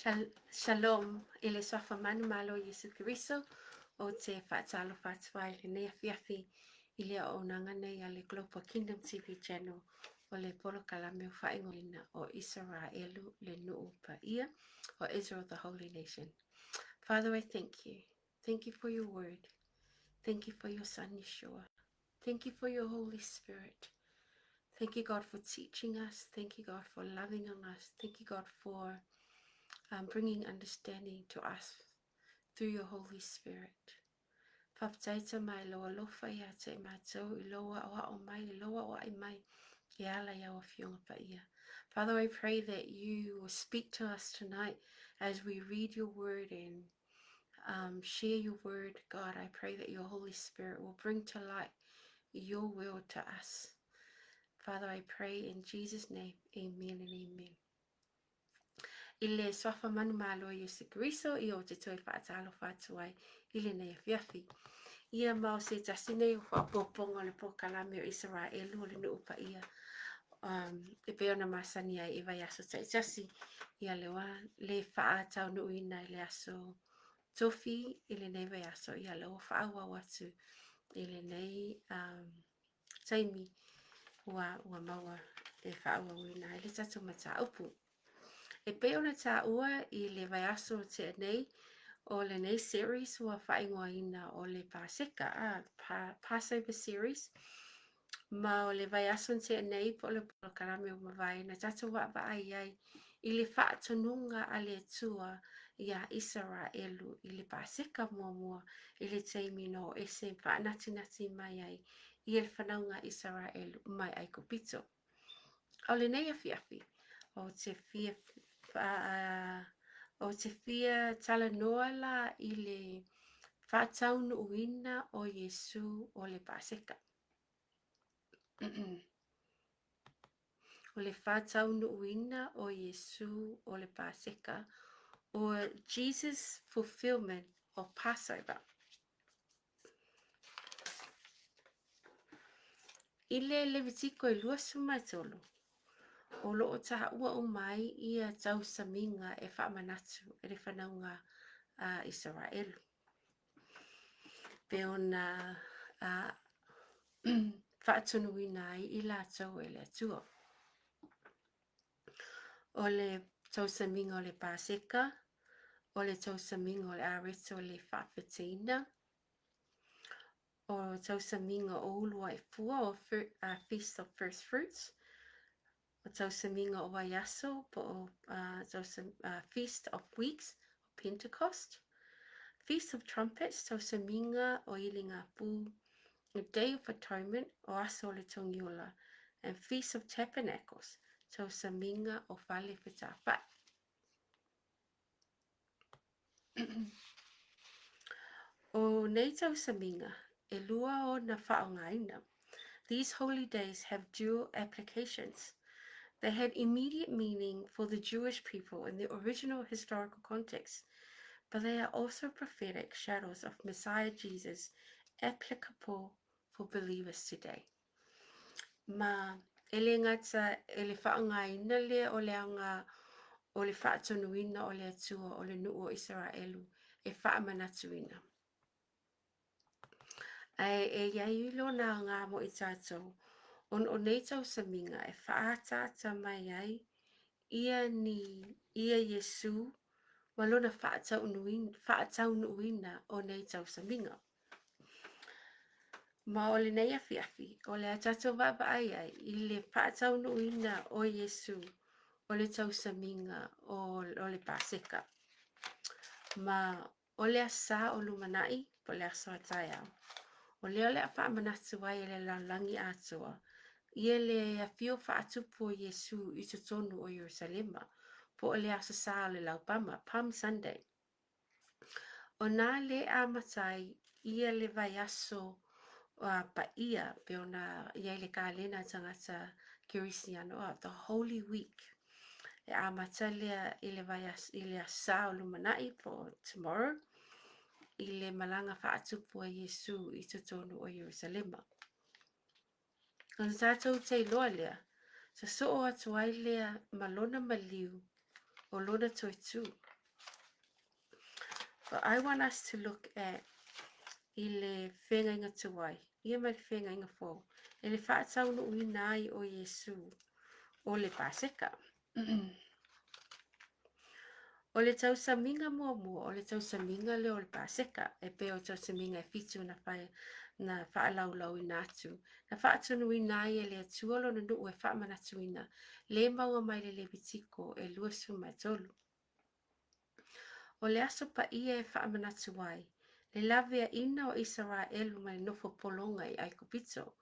Shalom i le Suafa Manumalo Iesu Keriso ou te faatalofa atu ai i lenei afiafi i le auaunaga nei a le Global Kingdom TV Channel o le polokalame faaigoaina o Isaraelu le nuu paia o Israel the Holy Nation. Father, I thank you. Thank you for your word. Thank you for your son, Yeshua. Thank you for your Holy Spirit. Thank you, God, for teaching us. Thank you, God, for loving on us. Thank you, God, for um, bringing understanding to us through your Holy Spirit. Whapataita mai lo alofa ia te mātou i lo ao mai, i lo ao mai, e ala i au afioga paia. Father, I pray that you will speak to us tonight as we read your word and um, share your word. God, I pray that your Holy Spirit will bring to light your will to us. Father, I pray in Jesus' name, amen and amen. I le suafa manumalo Iesu Keriso i o te toe whaatalofa atu ai i lenei afiafi. Ia ma o se tasi nei o whaapoponga o le polokalame o Isaraelu o le nuu paia um, e pei ona masani ai i vaiaso taitasi ia le wa le faataunuuina i le aso tofi i lenei vaiaso ia le ua faaauau atu i lenei um, taimi ua, ua maua e faaauauina ai le tatou mataupu. E pei ona taua i le vaiaso tea nei o lenei series ua faaigoaina o le Paseka, ah, pa, Passover series, ma o le vaiaso tea nei po o le polokalame o mavae na tatou vaavaai ai i le faatonuga a le Atua iā Isaraelu i le Paseka muamua i le taimi na o ese faanatinati mai ai ia le fanauga a Isaraelu mai Aikupito. O lenei afiafi, ou te fia, ou te fia talanoa la i le faataunuuina o Iesu o le Paseka. O le faataunuuina o Iesu o le Paseka, or Jesus fulfillment of Passover. I le Levitiko e 23, o lo o taua uma ai ia tausamiga e faamanatu e le fanauga a Isaraelu. Pe ona a, faatonuina ai i latou e le Atua. O le tausamiga o le Paseka, o le tausamiga o le Areto le faafeteina, o tausamiga o uluai fua o uh, Feast of First Fruits, o tausamiga o Vaiaso po o uh, tausam, uh, Feast of Weeks, o Pentecost, Feast of Trumpets, tausamiga o Ilingapu, the Day of Atonement, o Aso o le Togiola, and Feast of Tabernacles, tausamiga o Fale Fetafai. O nei tausamiga, e lua ona faaaogaina. These holy days have dual applications. They had immediate meaning for the Jewish people in the original historical context, but they are also prophetic shadows of Messiah Jesus applicable for believers today. Ma e le gata e le faaaogaina lea o le aoga o le faatonuina o le Atua o le nuu o Isaraelu e faamanatuina. Ae e i ai lona aoga mo i tatou, ona o nei tausamiga e faaataata mai ai ia ni ia Iesu ma lona faataunuuina o nei tausamiga. Ma o lenei afiafi, o le a tatou vaavaai ai i le faataunuuina o Iesu o le tausamiga o, o le Paseka. Ma o le asa o lumanai po o le aso a taeao. O lea o le a faamanatu ai e le lalolagi atoa ia le afio faatupu o Iesu i totonu o Ierusalema, po o le aso Sa o le Laupama, Palm Sunday. O nā le amata ai ia le vaiaso uh, paia pe ona i ai le kalena tagata Kerisiano, oh, the Holy Week. E amata lea i le vaiaso, i le aso Sa o lumanai po tomorrow, i le malaga faatupu a Iesu i totonu o Ierusalema. Ona tatou teiloa lea, sosoo atu ai lea ma lona maliu o lona toe tū. But I want us to look at i le feagaiga tuai, ia ma le feagaiga fou, e le faataunuuina ai o Iesu o le Paseka. O le tausamiga muamua, o le tausamiga lea o le Paseka, e pei o tausamiga e fitu na whai, na faalaulauina atu, na faatonuina ai e le Atua lona nuu e faamanatuina, le maua mai le Levitiko e 23. O le aso paia e faamanatu ai, le laveaiina o Isaraelu mai le nofo pologa i Aikupito,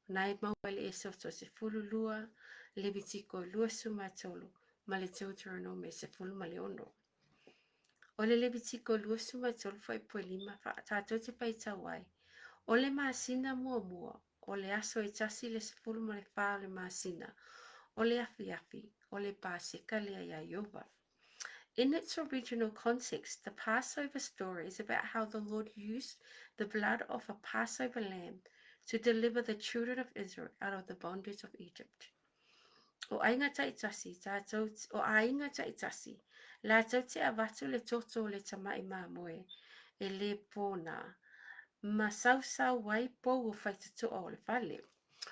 na e maua i le Esoto 12, Levitiko 23, ma le Deuteronome 16. O le Levitiko 23 fuaipue 5 fa, tatou te faitau ai, o le masina muamua, o le aso e tasi le 14 o le masina, o le afiafi, o le Paseka lea iā Ieova. In its original context, the Passover story is about how the Lord used the blood of a Passover lamb to deliver the children of Israel out of the bondage of Egypt. O aiga taitasi, tātou, o aiga taitasi, lātou te avatu le toto o le tama'i māmoe e le pōnā, ma sausau ai pou o whaitatoa o le fale.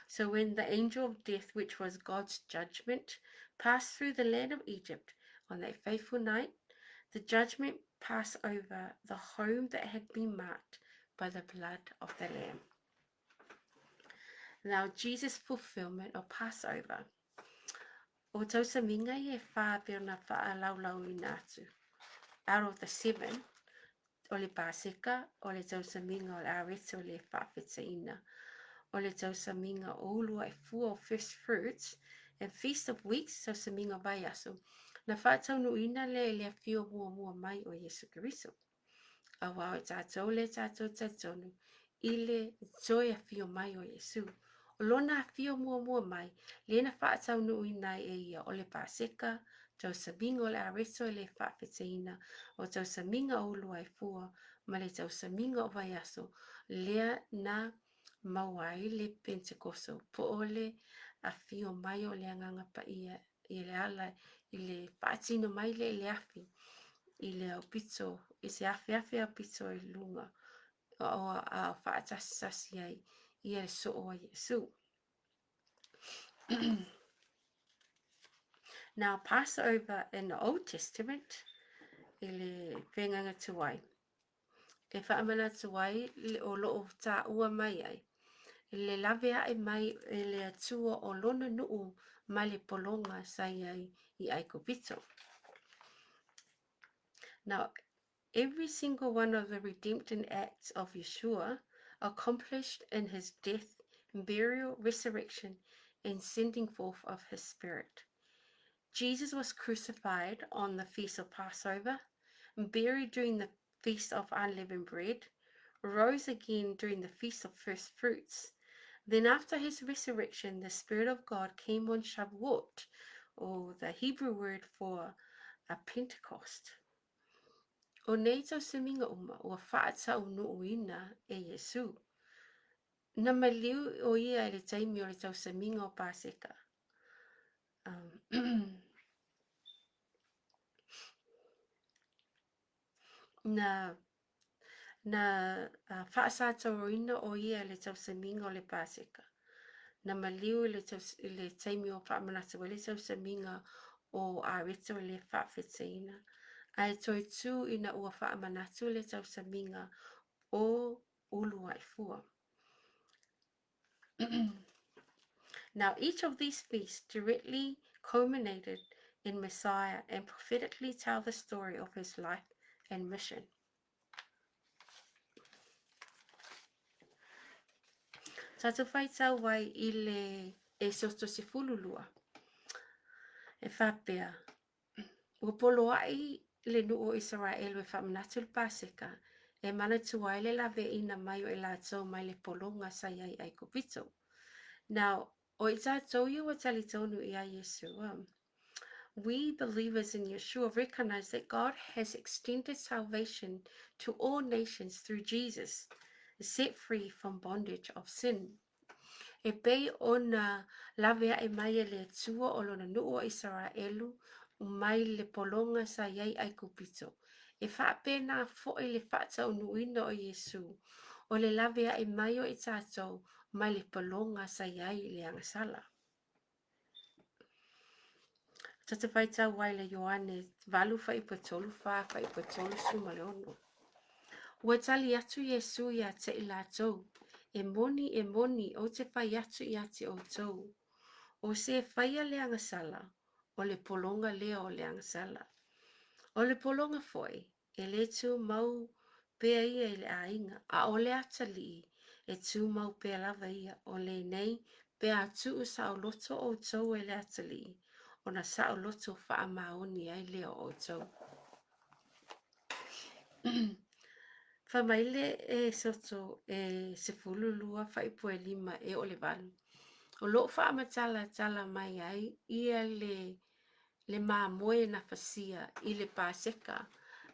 So when the angel of death, which was God's judgment, passed through the land of Egypt on that fateful night, the judgment passed over the home that had been marked by the blood of the Lamb. Now, Jesus' fulfillment of Passover. O tausamiga ia e whā pe ona whaalaulau atu. Out of the seven, o le Paseka, o le tausamiga o le arete o le faafetaina, o le tausamiga o uluai fua o first fruits, and feast of weeks, tausamiga o vaiaso, na faataunuuina lea i le afio muamua mai o Iesu Keriso. Auā o tātou lea tātou talitonu i le toe afio mai o Iesu. O lona afio muamua mai, lea na faataunuuina ai e ia o le Paseka, tausamiga o le areto e le faafetaina, o tausamiga o uluai fua, ma le tausamiga o vaiaso, lea na maua ai le Pentekoso, po o le afio mai o le Agaga Paia i le ala i le faatino mai lea i le afi, i le aupito, i se afeafe aupito i luga, o a faatasitasi ai ia le soo a Iesu. Now, Passover in the Old Testament, i le feagaiga tuai, e faamanatu ai le o loo taua mai ai, le lawe aʻe mai e le Atua o lona nuu mai le pologa sa i ai i Aikupito. Now, every single one of the redemption acts of Yeshua accomplished in his death, burial, resurrection, and sending forth of his spirit. Jesus was crucified on the feast of Passover, buried during the feast of unleavened bread, rose again during the feast of first fruits. Then after his resurrection, the Spirit of God came on Shavuot, or the Hebrew word for a Pentecost. O nei tausamiga uma ua faataunuuina e Iesu. Na maliu o ia i le taimi o le tausamiga o Paseka. Na na uh, faasatauroina o ia i le tausamiga o le Paseka. Na maliu i le, taus, i le taimi o faamanatu ai le tausamiga o Areto i le faafetaina. Ae toe tū ina ua faamanatu le tausamiga o Uluaifua. Now, each of these feasts directly culminated in Messiah and prophetically tell the story of his life and mission. Tātou whaitau ai i le Esoto 12. E whapea, Ua poloaʻi le nuu o Isaraelu e faamanatu le Paseka, e manatua ai le laveaiina mai o i latou mai le pologa sa i ai i Aikupito. Now, o i tatou ia ua talitonu iā Iesu, we believers in Yeshua recognize that God has extended salvation to all nations through Jesus, set free from bondage of sin. E pei ona lawe aʻe mai e le Atua o lona nuu o Isaraelu mai le pologa sa i ai Aikupito. E faapena foi le faataunuuina o Iesu, o le laveai mai o i tatou mai le pologa sa i ai i le agasala. Ta te faitau ai le Ioane 8:34-36. Ua tali atu Iesu ia te i latou, E moni, e moni, ou te fai atu ia te outou, o se faia le agasala, o le pologa lea o le agasala. O le pologa foi, e le tumau pea ia i le aiga, a o le atalii, e tumau pea lava ia, o lenei pe a tuu saoloto outou e le atalii, ona saoloto faamaoni ai lea o outou. Fai mai le Esoto e 12 faaipoe 5 e oo i le 8. O lo o faamatalatala mai ai ia le mamoe na fasia i le Paseka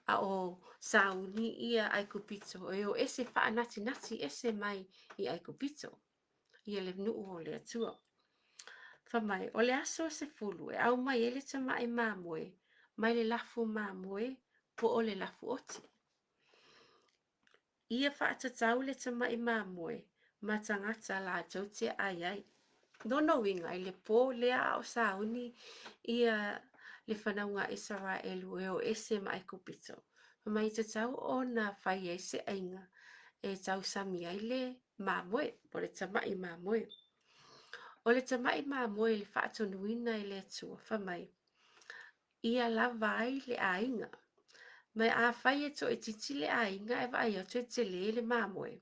a o sauni ia Aikupito e o ese faanatinati ese mai i Aikupito ia le nuu o le Atua. Fai mai, o le aso 10 e aumai ai le tamai mamoe mai le lafu mamoe po o le lafu oti. Ia faatatau le tamai mamoe ma tagata latou te ai ai. Lona uiga, i le pō lea a o sauni ia le fanauga a Isaraelu e o ese ma Aikupito, fai mai e tatau ona fai ai se aiga e tausami ai le mamoe, po o le tamai mamoe. O le tamai mamoe i le faatonuina e le Atua, fai mai, ia lava ai le aiga. Ma afai e toaitiiti le aiga ae vaai atu e tele le mamoe,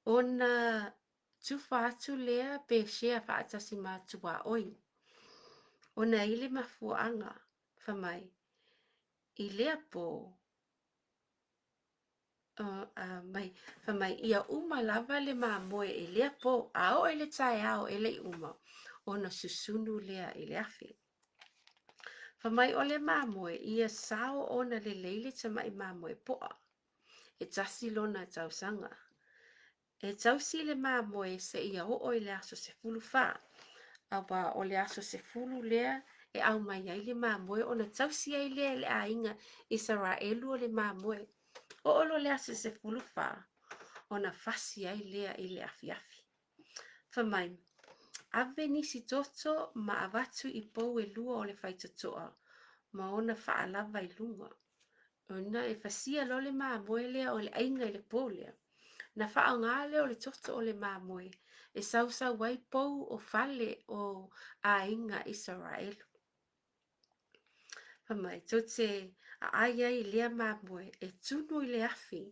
ona tufa atu lea pe share faatasi ma tuaoi. Ona e i ai le mafuaaga, fai mai, i lea pō, mai, fai mai, ia uma lava le mamoe i lea pō, a oo i le taeao e le i uma, ona susunu lea i le afi. Fai mai o le mamoe, ia sao ona lelei le tamai mamoe poa, e tasi lona tausaga. E tausi le mamoe seia oo i le aso 14, aua o le aso 10 lea e aumai ai le mamoe ona tausi ai lea e le aiga Isaraelu o le mamoe. Oo loa le aso 14, ona fasi ai lea i le afiafi. Fai mai, ave nisi toto ma avatu i pou e lua o le faitotoa ma ona faalava i luga. Ona e fasia loa le mamoe lea o le aiga i le pō lea. Na faaaoga lea o le toto o le mamoe e sausau ai pou o fale o aiga Isaraelu. Fai mai, tou te aai ai i lea mamoe e tunu i le afi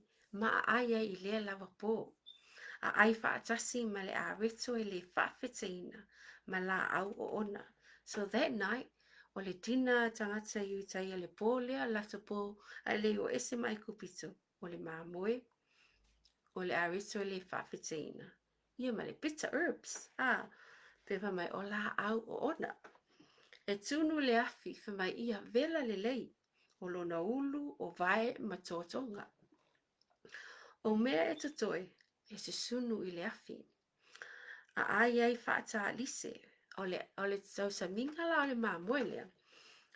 ma aai ai i lea lava pō. Aai faatasi ma le areto e le faafetaina ma laau oona. So that night, o le dinner a tagata Iutaia le pō lea, latou pō a le o ese ma Aikupito, o le mamoe, o le areto e le faafetaina, ia ma le bitter herbs, a, pe fai mai o laau oona. E tunu le afi, fai mai ia vela lelei, o lona ulu, o vae ma totoga. O mea e totoe, e susunu i le afi. A ai ai faatalise, o le, o le tausamiga la o le mamoe lea,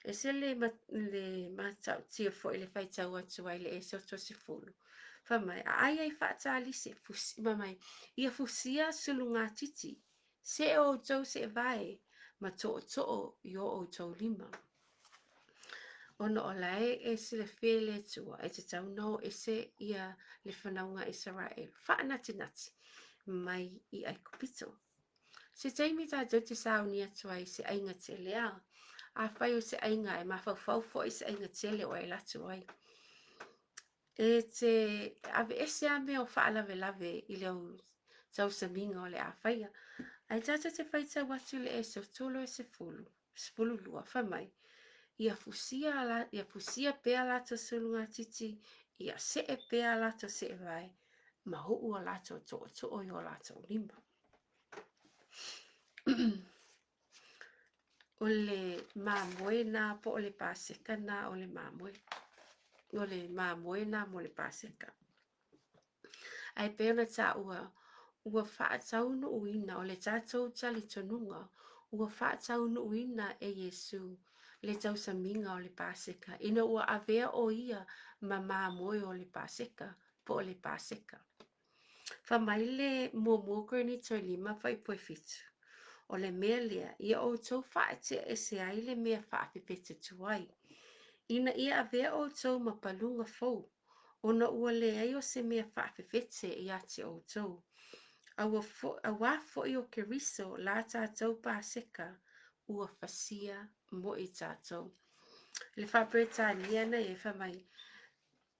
ese le, le matautia foi le faitau atu ai le Esoto 10. Fai mai, a ai ai faatalise, fusi, fai mai, ia fusia sulugatiti, see outou seevae ma tootoo i o outou lima. Ona o la e e silafia e le Atua, e tatau ona o ese ia le fanauga a Isaraelu, faanatinati mai i Aikupito. Se taimi tatou te sauni atu ai i se aiga tele a, afai o se aiga e mafaufau foi i se aiga tele o e alu atu ai. E te aveese a mea o faalavelave i le tausamiga o le a faia. Ae tatou te faitau atu i le Esoto 20, 12, fai mai, ia fusia, ia fusia pea latou sulugatiti, ia see pea latou seevae, ma huu o latou tootoo i o latou lima. O le mamoe na po o le Paseka na o le mamoe. O le mamoe na mo le Paseka. Ae pei ona taua, ua faataunuuina, o le tatou talitonuga, ua faataunuuina e Iesu le tausamiga o le Paseka ina ua avea ʻo ia ma mamoe o le Paseka po o le Paseka. Fai mai le muamua o Korinito e lima fuaiupue fitu, O le mea lea, ia ʻoutou faaeteʻese ai le mea faafefete tuai, ina ia avea ʻoutou ma paluga fou, ona ua leai o se mea faafefete iā te ʻoutou. Auā foʻi ʻo Keriso lā tātou Paseka ua fasia mo i tātou. Le Faa-Peretania na e fai mai,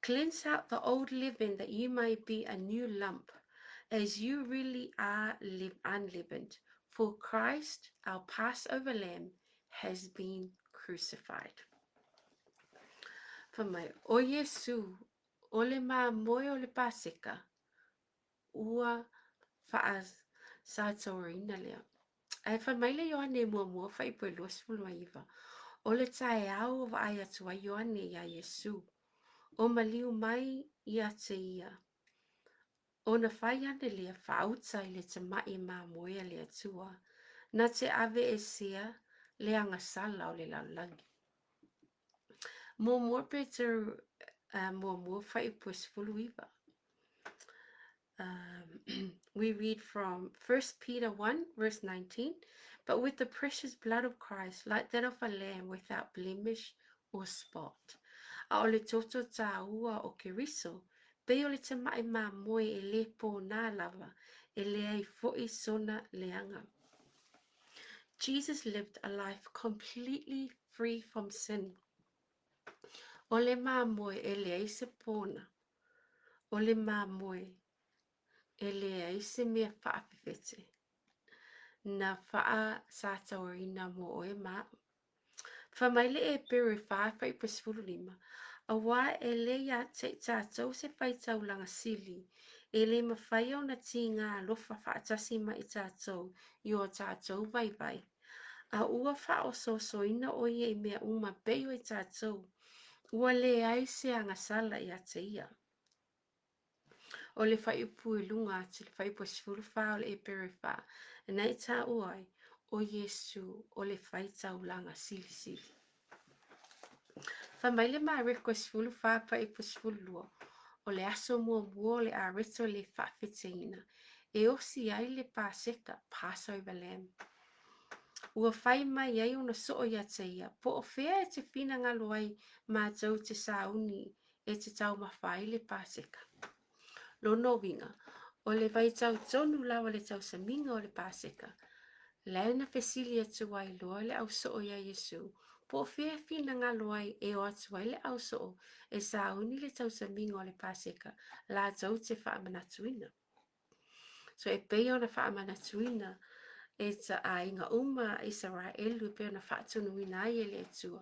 Cleanse out the old leaven that you may be a new lump, as you really are unleavened, for Christ, our Passover lamb, has been crucified. Fai mai, ʻo Iesū, ʻo le mamoe o le Paseka, ua faasātauaina lea. Ae fai mai le Ioane muamua fuaiupu e 29, O le taeao o vaai atu ai Ioane iā Iesū, o maliu mai ia te ia, ona fai ane lea faauta i le tamaʻi mamoe a le Atua, na te aveesea le agasala o le lalolagi. Muamua Peteru muamua fuaiupu e 19. We read from 1 Peter 1 verse 19, But with the precious blood of Christ, like that of a lamb without blemish or spot. A o le toto tāua o Keriso, pei o le tamaʻi mamoe e lē pōnā lava, e leai foʻi sona leaga. Jesus lived a life completely free from sin. O le mamoe e leai se pōna, o le mamoe e leai se mea faafefete, na faasātauaina mo oe ma aʻu. Fai mai le Eperu e whā fuaiupu e 15, Auā e le iā te i tātou se whaitaulaga sili, e le mawhai ona tīngā alofa whaatasi ma i tātou i o tātou vaivai. A ua whaosoosoina ʻo ia i mea uma pei o i tātou, ua leai se agasala iā te ia. O le fuaiupu i luga atu, le fuaiupu e 14 o le Eperu e whā, na i tāua ai, ʻo Iesū o le whaitaulaga silisili. Fai mai le Mareko e 14 fuaiupu e 12, o le aso muamua o le areto le faafeteina, e osi ai le Paseka, Passover lamb. Ua fai mai ai ona soo iā te ia, po o fea e te finagalo ai mātou te sauni e te taumafa ai le Paseka. Lona uiga, o le vaitau tonu lava le tausamiga o le Paseka, lae na fesili atu ai loa le ausoo iā Iesū, po o fea e finagalo ai e o atu ai le ausoo e sauni le tausamiga o le Paseka latou te faamanatuina. So e pei ona faamanatuina e ta aiga uma a Isaraelu e pei ona faatonuina ai e le Atua.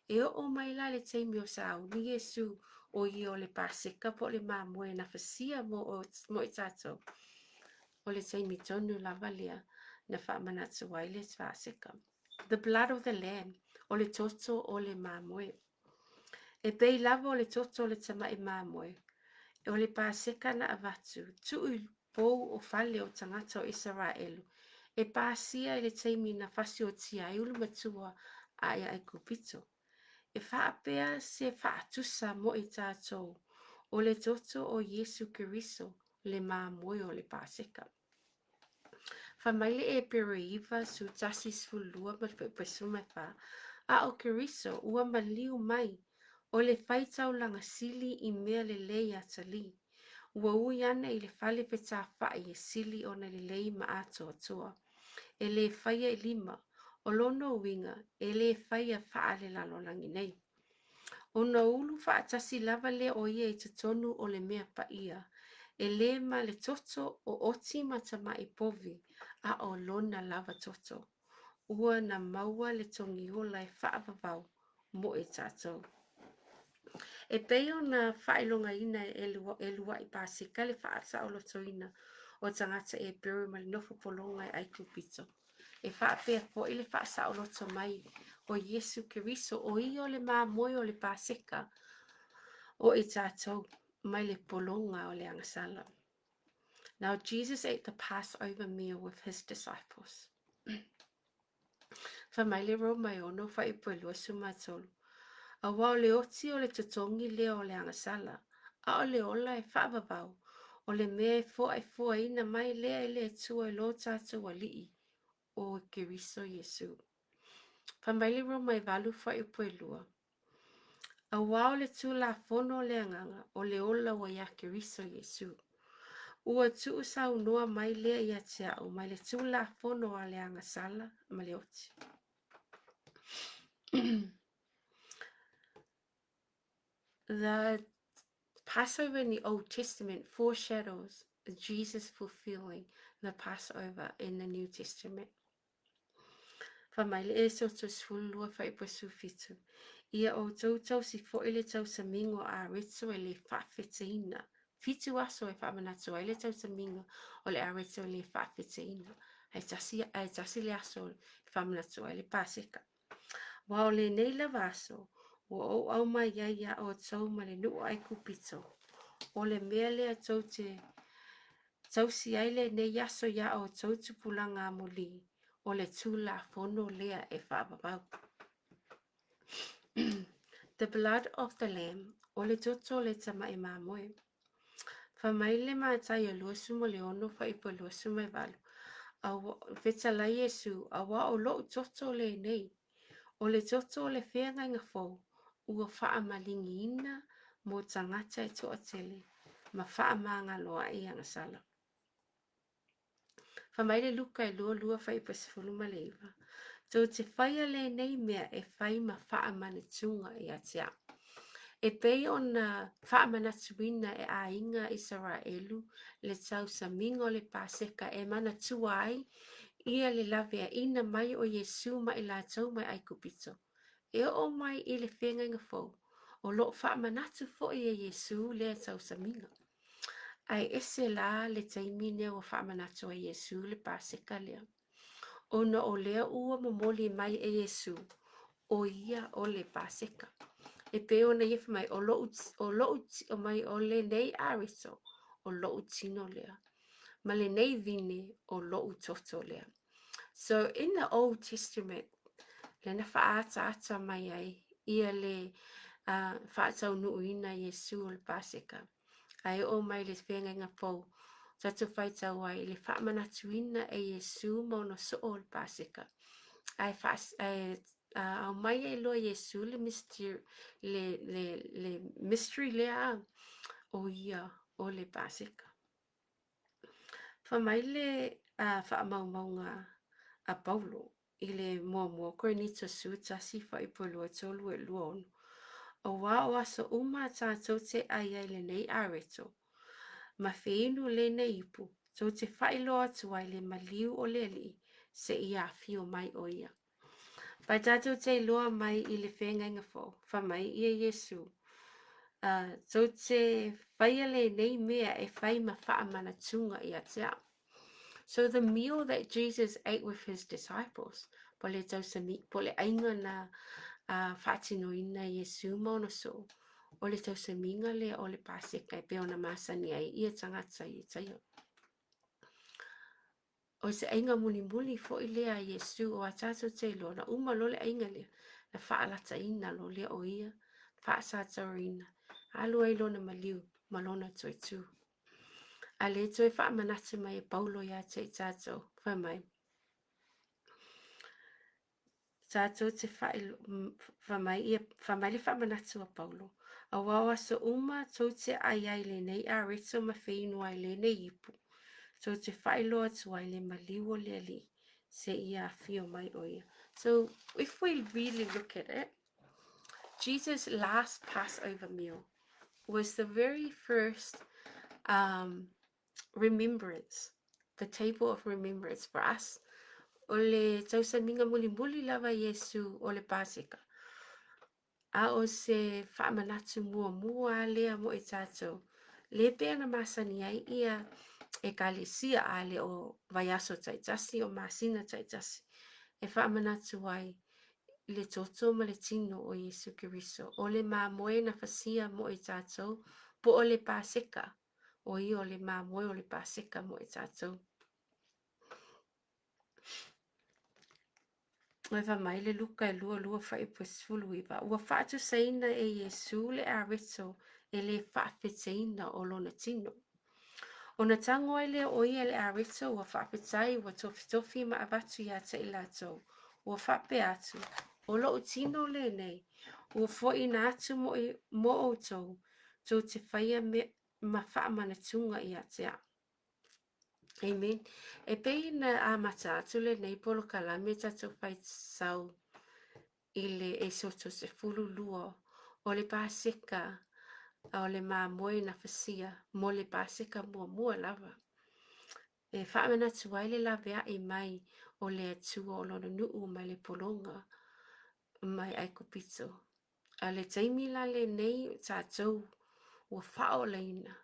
E oo mai la le taimi o sauni Iesu o ia o le Paseka po o le mamoe na fasia mo, mo i tatou. O le taimi tonu lava lea na faamanatu ai le Paseka. The blood of the lamb, o le toto o le mamoe. E pei lava o le toto o le tamaʻi mamoe, o le Paseka na avatu, tuu i pou o fale o tagata o Isaraelu, e pasia i le taimi na fasiotia ai ulumatua a ia Aikupito. E faapea se faatusa mo i tatou, o le toto o Iesu Keriso le mamoe o le Paseka. Fai mai le Eperu e iva su tasi 12 ma le fuaiupu e 14, A ʻo Keriso ua maliu mai, ʻo le faitaulaga sili i mea lelei atalī, ua ui ana i le fale fetāfaʻi e sili ona lelei ma atoatoa, e lē faia i lima, o lona uiga e lē faia faalelalolagi nei. Ona ulu faatasi lava lea o ia i totonu o le mea paia, e lē ma le toto o oti ma tamaʻi povi, a o lona lava toto. Ua na maua le togiola e faavavau mo i tatou. E pei ona faailogaina e luaʻi Paseka le faasaolotoina o tagata Eperu ma le nofo pologa e Aikupito. E faapea foi le faasaoloto mai o Iesu Keriso, o ia o le mamoe o le Paseka o i tatou mai le pologa o le agasala. Now Jesus ate the Passover meal with his disciples. Fai mai le Roma e 6 fuaiupu e 23, Aua o le oti o le totogi lea o le agasala, a o le ola e faavavau, o le mea e foaifoaina mai lea e le Atua i lo tatou Alii, o Keriso Iesu. Fai mai le Roma e 8 fuaiupu e 2, Aua o le Tulafono o le Agaga, o le ola ua iā Keriso Iesu. Ua tuusaunoa mai lea ia te au mai le Tulafono a le agasala ma le oti. The Passover in the Old Testament foreshadows Jesus fulfilling the Passover in the New Testament. Fai mai le Esoto 12 fuaiupu 17, Ia outou tausi foi le tausamiga o areto e le faafeteina. Fitu aso e faamanatu ai le tausamiga o le areto e le faafeteina. Ae tasi, ae tasi le aso e faamanatu ai le Paseka. Aua o lenei lava aso, ua ou aumai ai iā outou ma le nuu o Aikupito, o le mea lea tou te tausi ai lenei aso iā outou tupulaga amuli, o le Tulafono lea e faavavau. The blood of the lamb, o le toto o le tamai mamoe. Fai mai le Mataio 26 fuaiupu 28, Aua, fetalai Iesu, aua o lou toto lenei, o le toto o le feagaiga fou, ua faamaligiina mo tagata e toatele, ma faamagaloa'i agasala. Fai mai le Luka e 22 fuaiupu 19, Tou te faia lenei mea e fai ma faamanatuga ia te au. E pei ona faamanatuina e aiga Isaraelu le tausamiga o le Paseka e manatua ai ia le laveaiina mai o Iesu ma i latou mai Aikupito. E oo mai i le feagaiga fou, o lo o faamanatu foi e Iesu lea tausamiga. Ae ese la le taimi lea ua faamanatu ai Iesu le Paseka lea. Ona o lea ua momoli mai e Iesu, o ia o le Paseka. E pei ona ia fai mai, o lo'u, o lo'u, o mai o lenei areto, o lo'u tino lea. Ma lenei vine, o lo'u toto lea. So in the Old Testament, lea na faaataata mai ai ia le faataunuuina Iesu o le Paseka. Ae oo mai le feagaiga fou, tatou faitau ai i le faamanatuina e Iesu ma ona soo o le Paseka. Ae, faa, ae aumai ai loa Iesu le mystery, le, le, le mystery lea o ia o le Paseka. Fai mai le faamaumauga a Paulo i le muamua o Korinito 11 fuaiupu 2 3 e 2 6, Auā o aso uma a tātou te ai ai lenei areto, ma feinu lenei ipu, tou te faailoa atu ai le maliu o le Alii seia afio mai o ia. Pai tātou te iloa mai i le feagaiga fou, fai mai ia Iesu, tou te faia lenei mea e fai ma faamanatuga ia te au. So the meal that Jesus ate with his disciples, po le tausami, po le aiga na faatinoina e Iesu ma ona soo, o le tausamiga lea o le Paseka e pei ona masani ai ia tagata i Itaia. O se aiga mulimuli foi lea a Iesu o a tatou te iloa, na uma loa le aiga lea, na faalataina loa lea o ia, faasataurina, alu ai lona maliu ma lona toe tū. A le toe faamanatu mai e Paulo iā te i tatou, fai mai, Tātou te fai mai, ia, fai mai le faamanatu a Paulo, Aua o aso uma tou te ai ai lenei areto ma feinu ai lenei ipu, tou te faailoa atu ai le maliu o le Alii, seia afio mai o ia. So, if we really look at it, Jesus' last Passover meal was the very first um, remembrance, the table of remembrance for us. O le tausamiga mulimuli lava Iesu o le Paseka. A o se faamanatu muamua lea mo i tātou. Le pea na masani ai ia ekalesia a le o vaiaso taitasi o masina taitasi e faamanatu ai i le toto ma le tino o Iesu Keriso. O le mamoe na fasia mo i tātou po o le Paseka o ia o le mamoe o le Paseka mo i tātou. Eva mai le Luka e 22 fuaiupu e 19, ua faatusaina e Iesū le areto e lē faafeteina o lona tino. Ona tago ai lea o ia i le areto ua faafetai ua tofitofi ma avatu ia te i latou, ua faapea atu, O lo'u tino lenei, ua foiina atu mo, mo outou, tou te faia me, ma faamanatuga ia te a'u. Amen. E pei na amata atu lenei polokalame tatou faitau i le Esoto 12 o le Paseka o le mamoe na fasia mo le Paseka muamua lava. E faamanatu ai le laveai mai o le Atua o lona nuu mai le pologa mai Aikupito. A le taimi la lenei o tatou ua faaolaina,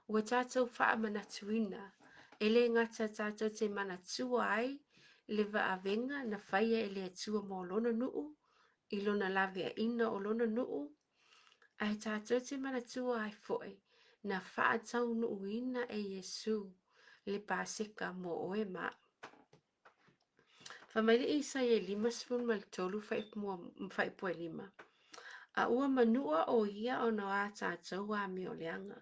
ua tatou faamanatuina, e le gata tatou te manatua ai le vaavega na faia e le Atua mo lona nuu, i lona laveaiina o lona nuu, ae tatou te manatua ai foi na faataunuuina e Iesu le Paseka mo oe ma a'u. Fai mai le Isaia 53 fuaiupu e 5, A ua manua ʻo ia ona o a tātou amioleaga.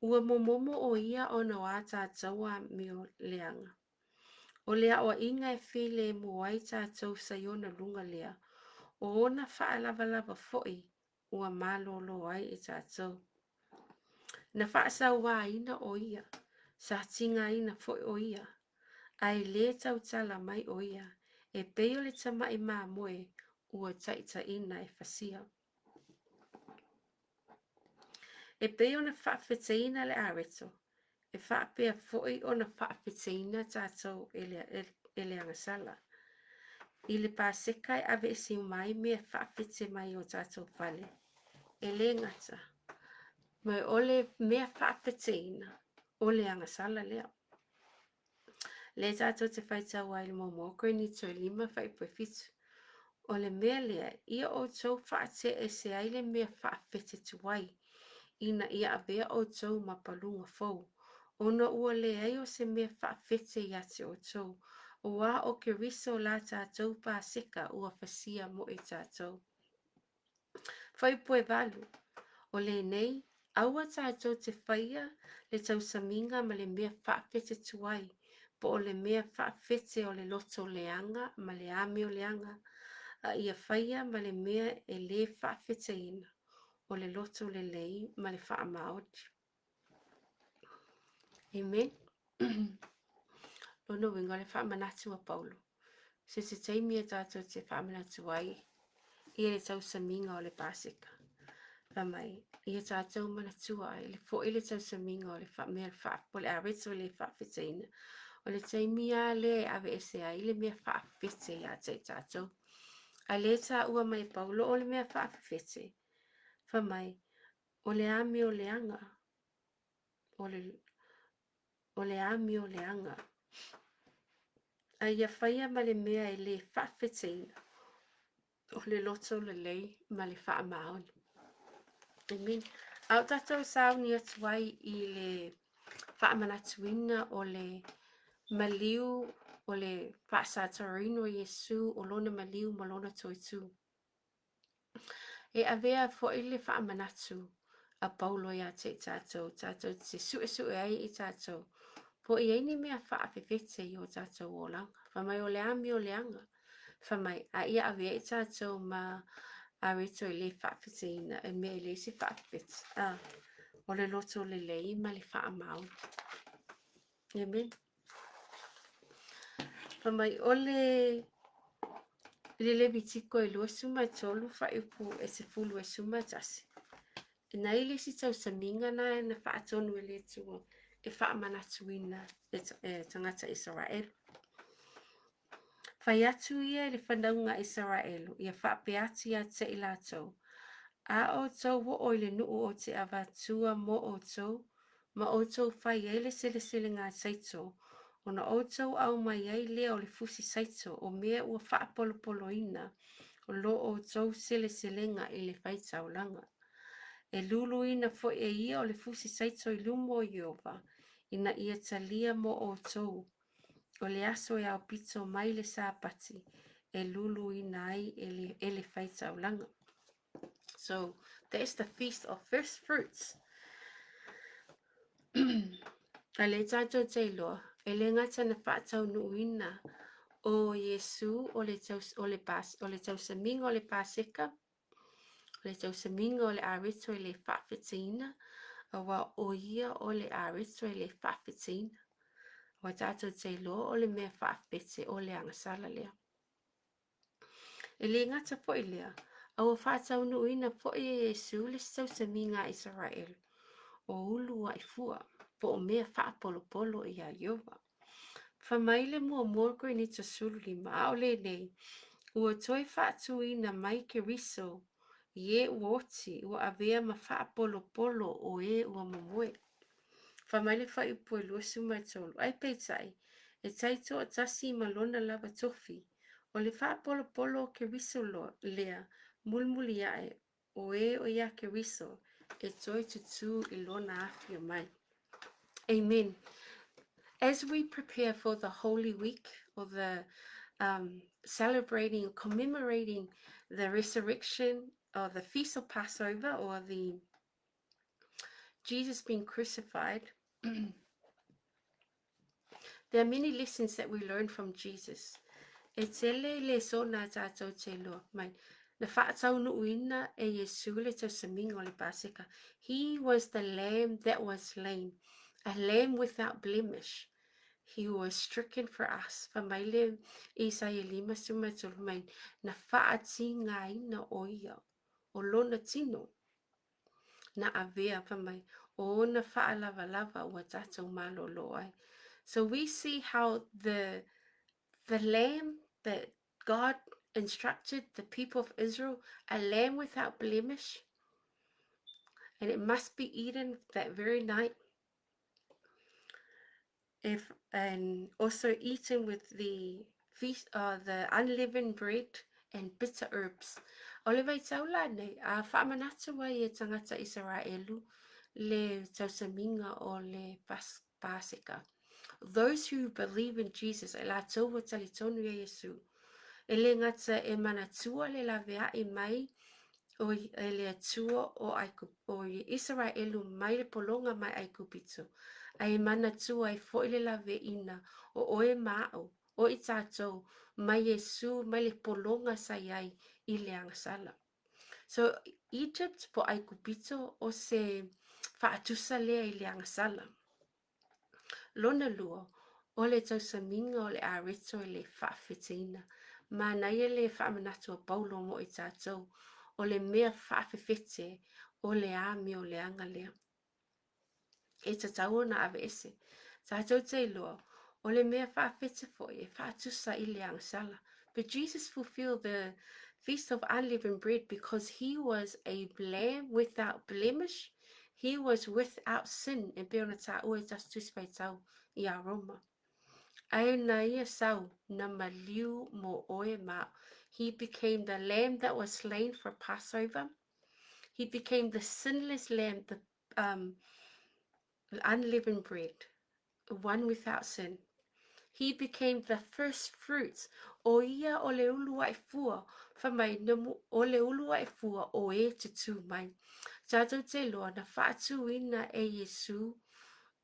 Ua momomo ʻo ia ona o a tātou amioleaga. O le aʻoaʻiga e filemu ai tātou sa i ona luga lea, o ona faalavalava foi ua malōlō ai i tātou. Na faasauāina ʻo ia, sa tigaina foi ʻo ia, a e lē tautala mai ʻo ia, e pei o le tamaʻi mamoe ua taitaʻina e fasia. E pei ona faafeteina le areto, e faapea foi ona faafeteina tātou e le, e, e le agasala. I le Paseka e aveese uma ai mea faafete mai o tātou fale. E lē gata, ma o le mea faafeteina, o le agasala lea. Lea tātou te faitau ai le muamua o Korinito e 5 fuaiupu e 7. O le mea lea, ia outou faateese ai le mea faafete tuai, ina ia avea outou ma paluga fou, ona ua leai o se mea faafete ia te outou, auā o Keriso la tātou Paseka ua fasia mo i tātou. Fuaiupu e 8, O lenei, aua tātou te whaia le tausamiga ma le mea faafete tuai, po o le mea faafete o le loto leaga ma le amio leaga, a ia faia ma le mea e lē faafeteina, o le loto lelei ma le faamaoni. Amen. Lona uiga o le faamanatu a Paulo. Se se taimi e tātou te faamanatu ai ia le tausamiga o le Paseka. Fai mai, ia tātou manatua ai le foi le tausamiga o le fa, mea fa, o le areto le faafeteina. O le taimi a lea e aveese ai le mea faafete ia te i tātou. A le tāua mai Paulo o le mea faafefete. Fai mai, o le amio leaga, o le, o le amio leaga. A ia faia ma le mea e lē faafeteina, o le loto lelei ma le faamaoni. Amen. A o tātou sauni atu ai i le faamanatuina o le maliu o le faasataraina o Iesu o lona maliu ma lona toetū. E avea foi le faamanatu a Paulo iā te i tātou, tātou te suʻesuʻe ai i tātou, po i ai ni mea faafefete i o tātou olaga. Fai mai o le amio leaga. Fai mai, a ia avea i tātou ma areto e lē faafeteina, e mea e leai se faafefete. A, o le loto lelei ma le faamaoni. Amen. Fai mai, o le i le Levitiko e 23 fuaiupu e 11. Na i le isi tausamiga na na faatonu e le Atua e faamanatuina e, e tagata Isaraelu. Fai atu ia i le fanauga a Isaraelu, ia faapea atu ia te i latou, A outou oo i le nuu ou te avatua mo outou, ma outou fai ai le seleselega saito, ona outou aumai ai lea o le fusi saito o mea ua faapolopoloina o lo outou seleselega i le faitaulaga. E luluina foi e ia o le fusi saito i luma o Ieova, ina ia talia mo outou o le aso e aopito mai le Sapati, e luluina ai e le, e le faitaulaga. So that is the feast of first fruits. A le tātou te iloa, e le gata na faataunuuina o Iesu o le, taus, o le, pas, o le tausamiga o le Paseka, o le tausamiga o le areto e le faafeteina, aua o ia o le areto e le faafeteina. Ua tātou te iloa o le mea faafete o le agasala lea. E le gata foi lea, a ua faataunuuina foi e Iesu le tausamiga a Isaraelu, o uluai fua, po o mea faapolopolo iā Ieova. Fai mai le muamua Korinito 15, a o lenei, ua toe faatuina mai Keriso i e ua oti, ua avea ma faapolopolo o e ua momoe. Fai mai le fuaiupu e 23, ae peitai, e taitoatasi ma lona lava tofi, o le faapolopolo o Keriso lea, mulimuli ae, o e o iā Keriso e toe tutū i lona afio mai. Amen. As we prepare for the Holy Week or the um, celebrating, commemorating the resurrection or the feast of Passover or the Jesus being crucified, there are many lessons that we learn from Jesus. E tele le sona a tātou te loa mai. Na whaataunuuina e Iesu le tausamiga o le Paseka. He was the lamb that was slain, a lamb without blemish. He was stricken for us. Fa mai le Isaia 53 mai, na whaatingaina o ia, o lona tino. Na avea fai mai, o ona faalavalava ua tātou malōlō ai. So we see how the, the lamb that God instructed the people of Israel, a lamb without blemish, and it must be eaten that very night. If, and also eaten with the feast, the unleavened bread and bitter herbs. O le vaitau la nei, a whaamanatu ai e tangata Isaraelu le tausamiga o le pas, Paseka. Those who believe in Jesus, e latou ua talitonu ia Iesu, e le gata e manatua le laveai mai o e le Atua o, Aiku, o Isaraelu mai le pologa mai Aikupito, a e manatua ai foi le laveina o oe ma a'u, o i tatou, mai Iesu mai le pologa sa i ai i le agasala. So, Egypt po Aikupito o se faatusa lea i le agasala. Lona lua, o le tausamiga o le areto e le faafeteina. Manaia le faamanatu a Paulo mo i tatou, o le mea faafefete o le amioleaga lea. E tatau ona aveese. Tatou te iloa, o le mea faafete foi e faatusa i le agasala. But Jesus fulfilled the Feast of Unleavened Bread because he was a lamb without blemish. He was without sin, e pei ona tāua i tasi tusi faitau i a Roma. Ae na ia sau, na maliu mō oe ma. He became the lamb that was slain for Passover. He became the sinless lamb, the um, unleavened bread, one without sin. He became the first fruits. O ia o le uluai fua, fai mai, na mu, o le uluai fua o e tutū mai. Tātou te loa na whaatūina e Iesu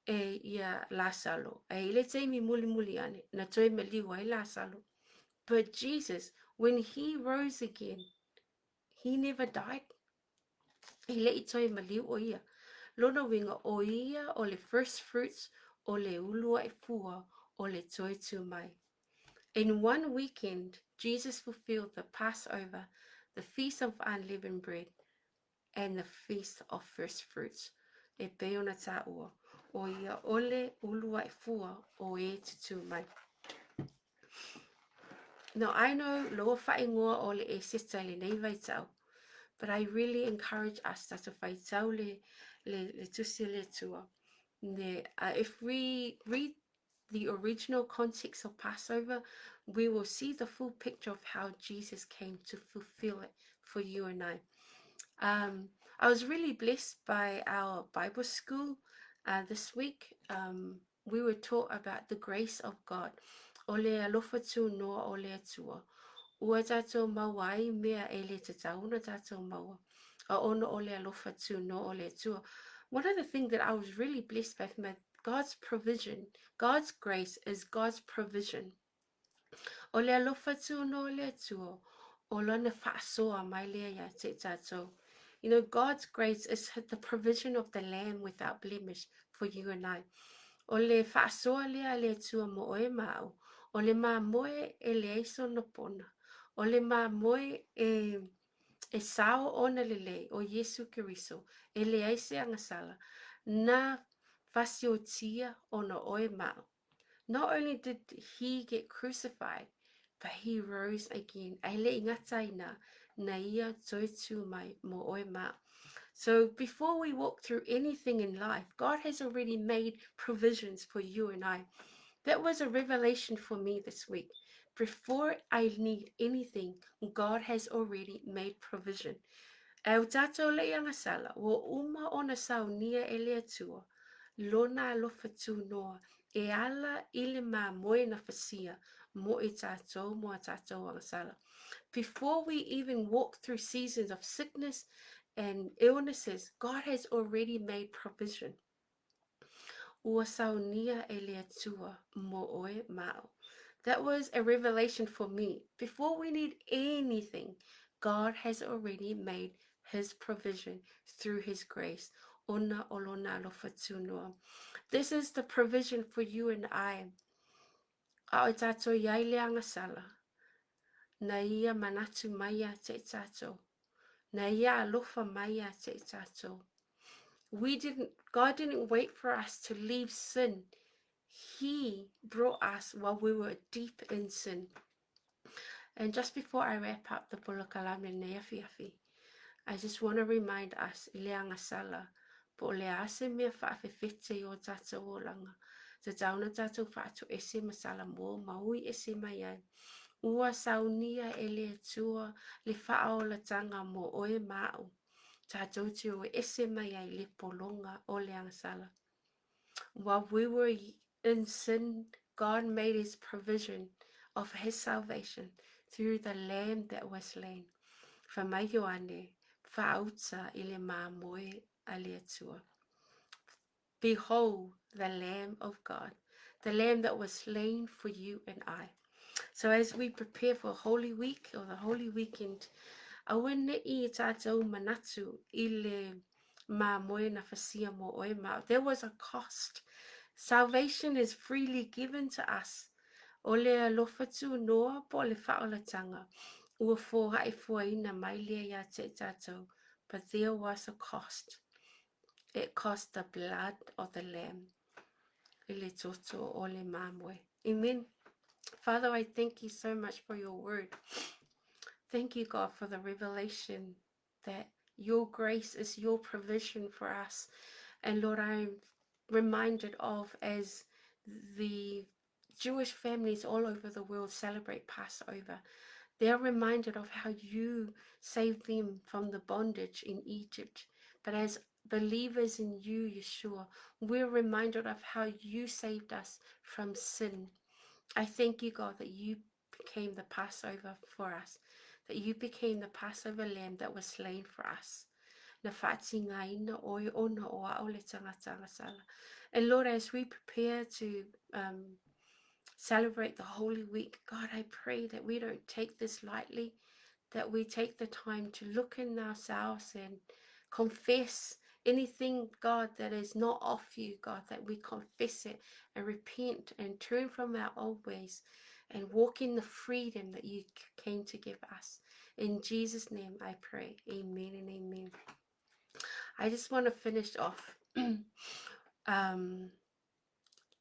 e ia Lasalo. E i le taimi mulimuli ane, na toe maliu ai Lasalo. But Jesus, when he rose again, he never died. I le i toe maliu o ia. Lona uiga o ia o le first fruits o le uluai fua o le toe tū mai. In one weekend, Jesus fulfilled the Passover, the Feast of Unleavened Bread, and the Feast of First Fruits. E pei ona tāua, o ia o le uluai fua o e tutū mai. Now, I know loa whaingoa o le Eseta i lenei vaitau, but I really encourage us tatou faitau le, le, le tusi le Atua. Ne, if we read the original context of Passover, we will see the full picture of how Jesus came to fulfill it for you and I. Um, I was really blessed by our Bible school this week. Um, we were taught about the grace of God. O le alofa tūnoa o le Atua. Ua tātou maua ai mea e le tatau ona tātou maua. A ona o le alofa tūnoa o le Atua. One of the things that I was really blessed by my God's provision, God's grace is God's provision. O le alofa tūnoa o le Atua, o lana faasoa mai lea ia te tātou. You know, God's grace is the provision of the lamb without blemish for you and I. O le faasoa lea a le Atua mo oe ma au, o le mamoe e leai sona pona, o le mamoe e, e sao ona lelei, o Iesu Keriso, e leai se agasala, na fasiotia ona oe ma au. Not only did he get crucified, but he rose again. Ai le ingata ina, na ia toe tū mai mo oe ma. So before we walk through anything in life, God has already made provisions for you and I. That was a revelation for me this week. Before I need anything, God has already made provision. E o tātou le agasala, ua uma ona saunia e le Atua, lona alofa tūnoa, e ala i le mamoe na fasia mo i tātou mo a tātou agasala. Before we even walk through seasons of sickness and illnesses, God has already made provision. Ua saunia e le Atua mo oe ma au. That was a revelation for me. Before we need anything, God has already made his provision through his grace. Ona o lona alofa tūnoa. This is the provision for you and I. A o tātou iai le agasala. Na ia manatu mai a te tātou. Na ia alofa mai a te tātou. We didn't, God didn't wait for us to leave sin. He brought us while we were deep in sin. And just before I wrap up the polokalame nei afiafi, I just want to remind us i le agasala, po o le a se mea whaafefete i o tātou olanga, tatau ona tātou whaatoese ma Salamua ma ui ese mai ai. Ua saunia e le Atua le whaaolatanga mo oe ma au. Tātou te o ese mai ai le polonga o le agasala. While we were in sin, God made his provision of his salvation through the lamb that was slain. Fai mai Ioane, whaauta i le mamoe a le Atua. Behold, the Lamb of God, the Lamb that was slain for you and I. So as we prepare for Holy Week or the Holy Weekend, aua ne'i tātou manatu i le mamoe na fasia mo oe ma. There was a cost. Salvation is freely given to us. O le alofa tūnoa po o le whaolatanga, ua fōha'i fuaina mai lea ia te tātou. But there was a cost. It cost the blood of the lamb. I le toto o le mamoe. Amen. Father, I thank you so much for your word. Thank you, God, for the revelation that your grace is your provision for us. And Lord, I am reminded of as the Jewish families all over the world celebrate Passover, they are reminded of how you saved them from the bondage in Egypt. But as believers in you, Yeshua, we're reminded of how you saved us from sin. I thank you, God, that you became the Passover for us, that you became the Passover lamb that was slain for us. Na whaatingaina oe ona o ao le tangata agasala. And Lord, as we prepare to celebrate the Holy Week, God, I pray that we don't take this lightly, that we take the time to look in ourselves and confess anything, God, that is not of you, God, that we confess it and repent and turn from our old ways and walk in the freedom that you came to give us. In Jesus' name I pray. Amen and amen. I just want to finish off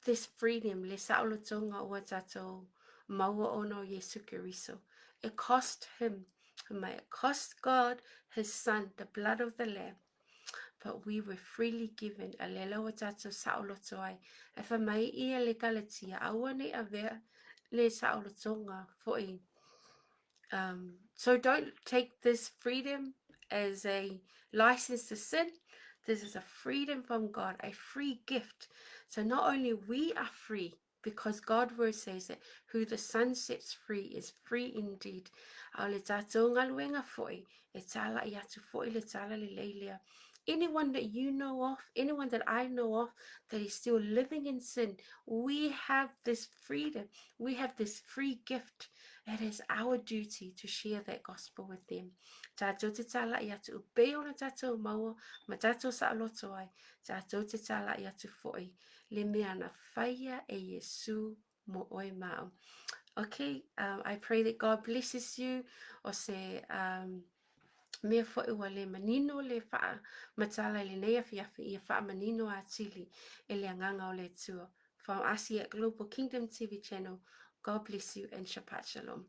this freedom, le saolotoga ua tātou maua ona o Iesu Keriso. It cost him, it cost God his son, the blood of the lamb. But we were freely given, a lela ua tātou saoloto ai. E wha mai ia le Galatia, aua nei avea le saolotoga fo'i. So don't take this freedom as a license to sin. This is a freedom from God, a free gift. So not only we are free, Because God word says that who the Son sets free is free indeed. A o le tātou galuega foi, e tāla'i atu foi le tala lelei lea. Anyone that you know of, anyone that I know of that is still living in sin, we have this freedom. We have this free gift. It is our duty to share that gospel with them. Tātou te tāla'i atu, u pei ona tātou maua, ma tātou saoloto ai, tātou te tāla'i atu foi, le mea na whaia e Iesu mo oe ma au. Okay, I pray that God blesses you. O se mea foi ua le manino le faamatala i lenei afiafi, ia faamanino atili e le Agaga o le Atua. From us here at Global Kingdom TV channel, God bless you and Shabbat Shalom.